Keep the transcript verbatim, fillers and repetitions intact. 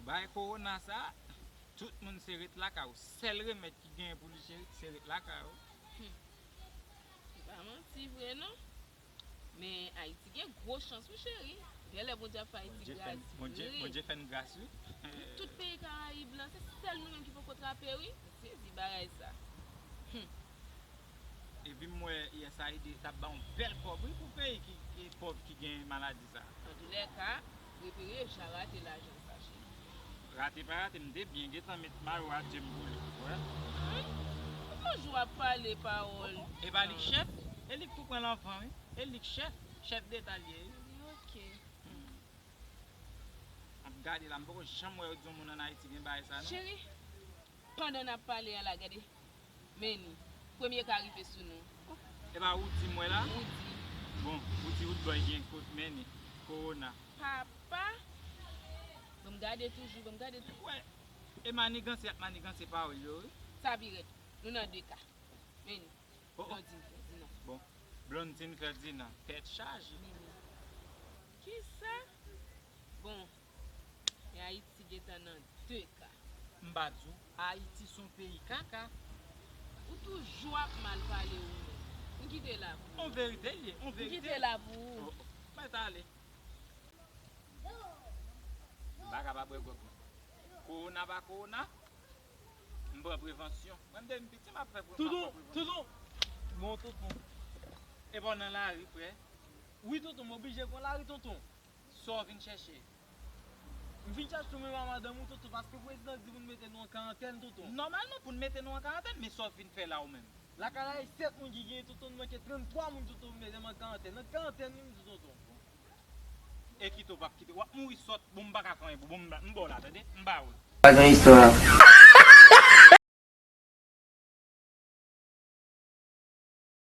Bay kowona sa, tout moun se ret lakay ou. Sèl remèd ki genyen pou li, cheri, se ret lakay ou. Hmm. Se pa manti vre non. Men Ayiti gen gwo chans wi cheri. Genlè Bondye ap fè Ayiti gras vre. Bondye fè n gras wi. Tout peyi Karayib lan, se sèl nou menm ki poko trape wi. M sezi bagay sa. Hmm. Epi m wè U S A I D t ap ba yon bèl kòb wi pou peyi ki, ki pòv ki gen maladi sa. Antoulèka, prefere ja rate lajan sa cheri. Rate pa rate, m te byen gentan met mayo a djem pou li, ou wè. Ou toujou ap pale pawòl. E pa li k chèf, e li k tou pran lanfan wi. E li k chèf, chèf deta l ye wi. Ok. M ap gade la, m poko janm wè yo di yon moun ann Ayiti gen bagay sa non. Cheri, pandan n ap pale a la, gade. Men ni, premye ka rive sou nou. E pa Woody m wè la? Woody. Bon, Woody Woodboy gen kot men ni, kowona. Papa! Bon, m gade toujou, bon, m gade toujou. Wè, e maniganse ap maniganse pawòl yo wi. Sa pi rèd, nou nan de ka. Men ni, Oh, oh. Blondine Ferdinand. Bon, Blondine Ferdinand, tèt chaje. Men ni. Kisa? Bon, men Ayiti gentan nan de ka. M pa di w, Ayiti se yon peyi kaka. Ou toujou ap mal pale ou menm. M kite la pou ou. On verite l ye, on M verite. kite la pou ou. Oh, oh. Mèt ale. M pa ka pa bwè gwòg non. Kowona pa kowona, m pran prevansyon. Mwen m depi m piti m ap fè pre- m ap Tonton, pran prevansyon. Tonton. Bon, Tonton. E pa w nan lari, frè? Wi, Tonton, m oblije pran lari, Tonton. Sa w vin chèche? M vin chache ou menm a madanm ou, Tonton, paske prezidan di pou n mete nou an karantèn, Tonton. Nòmalman pou n mete nou an karantèn, men sa w vin fè la ou menm? Lakay la, e sèt moun ki genyen, Tonton, nou manke tranntwa moun, Tonton, mete m an karantèn. Nan karantèn, wi, m di, Tonton. E kite w p ap kite. W ap mouri sòt. Bon, m pa ka fè anyen pou bon, m ba- m ba w la, tande? M ba w. Pa gen istwa.